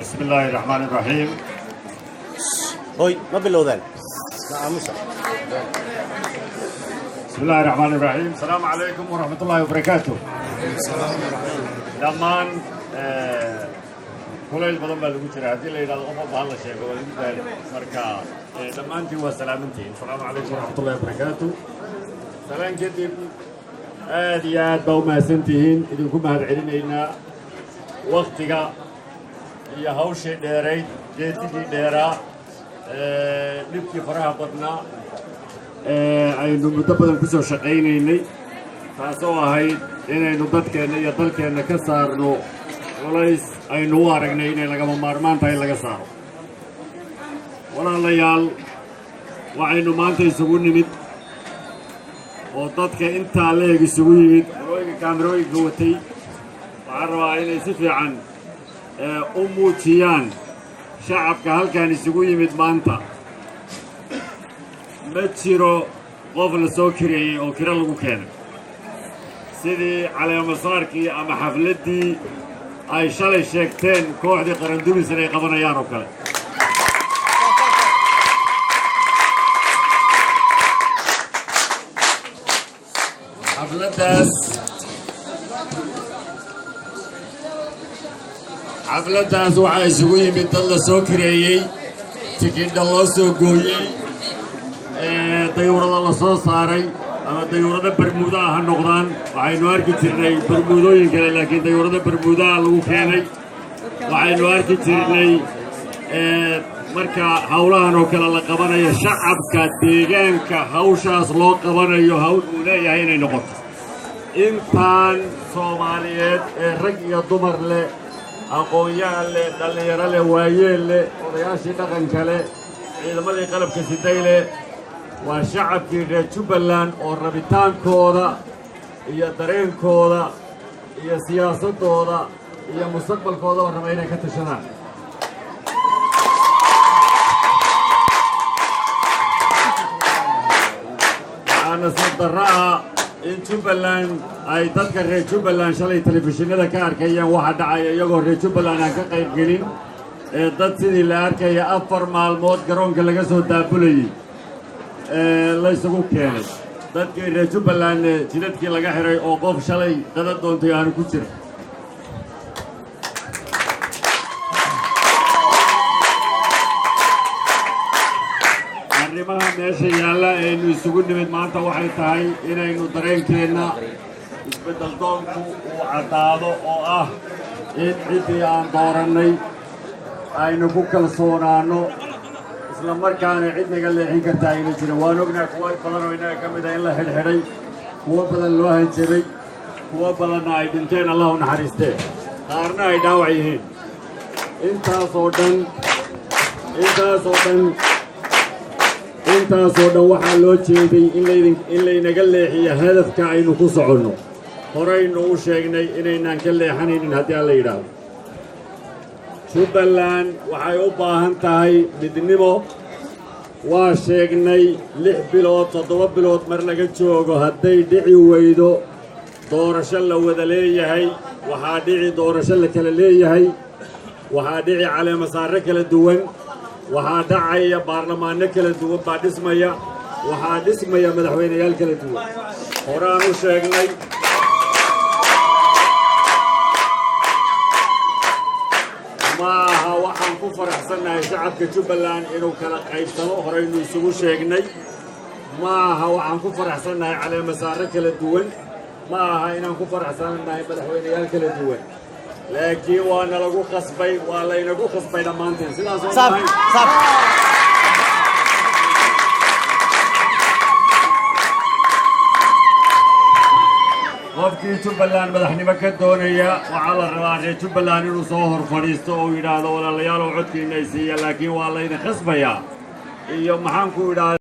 بسم الله الرحمن الرحيم. Hoy, ma bilowdeen? Ma aamusa. بسم الله الرحمن الرحيم، السلام عليكم ورحمة الله وبركاته. Dhammaan kulayl badan baa lagu jira. Haddii la yidhahdo qof walba hala sheego, waa lagu daali. Marka dhammaantiin waa salaamantihiin. Asalaamu calaykum waraxmat ullahi wabarakaatu. Salaan kadib, aad iyo aad baa u mahadsantihiin, idinku mahad celinaynaa waktiga iyo hawshii dheerayd, geedigii dheeraa, dhibkii faraha badnaa aynu muddo badan ku soo shaqaynaynay, taasoo ahayd inaynu dadkeenna iyo dalkeenna ka saarno culays aynu u aragnay inay lagama maarmaan tahay in laga saaro. Walaalayaal, waxaynu maanta isugu nimid oo dadka intaa leeg isugu yimid, qolooyinka kaamirooyinka watay waxaan rabaa inay si fiican u muujiyaan shacabka halkan isugu yimid maanta. Ma jiro qof la soo kireeyey oo kiro lagu keenay, sidii caleemasaarkii ama xafladdii ay shalay sheegteen kooxdii qarandumis inay qabanayaan oo kale. Xafladdaas waxaa isugu yimid dad la soo kireeyey, tikidha loo soo gooyey, dayuurada la soo saaray, ama dayuurado bermuudaha ha noqdaan. Waxaynu arki jirnay bermuudooyin kale, laakiin dayuurado bermuudaha lagu keenay waxaynu arki jirnay. Marka hawlahan oo kale la qabanayo, shacabka deegaanka hawshaas loo qabanayo hawl uu leeyahay inay noqoto. Intaan Soomaaliyeed ee rag iyo dumar leh, aqoon-yahan leh, dhallinyaro leh, waayeel leh, odayaashii dhaqanka leh, ciidamadii qalabka siday leh, waa shacabkii reer Jubbaland oo rabitaankooda iyo dareenkooda iyo siyaasaddooda iyo mustaqbalkoodaba raba inay ka tashadaan. Waxaa nasiib darro ah in Jubbaland ay dadka reer Jubbaland shalay telefishinada ka arkayeen waxa dhacaya, iyagoo reer Jubbaland aan ka qayb gelin, ee dad sidii la arkaya 4 maalmood garoonka laga soo daabulayey ee la isugu keenay, dadkii reer Jubbalandne jidadkii laga xiray oo qof shalay qada doontay aanu ku jira. Arrimaha meesha yaalla aynu isugu nimid maanta waxay tahay inaynu dareenkeenna isbeddel doonku uu caddaado, oo ah in ciddii aan doorannay aynu ku kalsoonaanno, isla markaana cid naga leexin kartaa ayna jirin. Waan ognahay kuwo badan oo innaga ka mid ah in la xidhxidhay, kuwo badan loo hanjabay, kuwo badanna ay dhinteen, Allah u naxariistee, qaarna ay dhaawac yihiin. Intaasoo dhan, intaasoo dhan, intaasoo dhan waxaa loo jeeday in laydin in laynaga leexiyo hadafka aynu ku soconno. Horaynu u sheegnay inaynaan ka leexanaynin haddii aan la yidhaahdo. Jubbaland waxay u baahan tahay midnimo. Waa sheegnay 6 bilood, 7 bilood mar laga joogo, hadday dhici weydo doorasho la wada leeyahay, waxaa dhici doorasho la kala leeyahay, waxaa dhici caleemasaarro kala duwan, waxaa dhacaya baarlamaanno kala duwan baa dhismaya, waxaa dhismaya madaxweyneyaal kala duwan. Horaan u sheegnay. Ma aha waxaan ku faraxsannahay shacabka Jubbaland inuu kala qaybsamo. Horaynu isugu sheegnay. Ma aha waxaan ku faraxsannahay caleemasaarro kala duwan, ma aha inaan ku faraxsannahay madaxweyneyaal kala duwan, laakiin waa nalagu khasbay, waa laynagu khasbay dhammaanteen. Sidaas oo Saab, tahay. Saab. Qofkii Jubbaland madaxnimo ka doonaya waxaa la rabaa reer Jubbaland inuu soo hor fadhiisto oo uu yidhaahdo: "Walaalayaalow, codkiina ay siiya, laakiin waa laydin khasbayaa." Iyo maxaan ku idhaahdaa?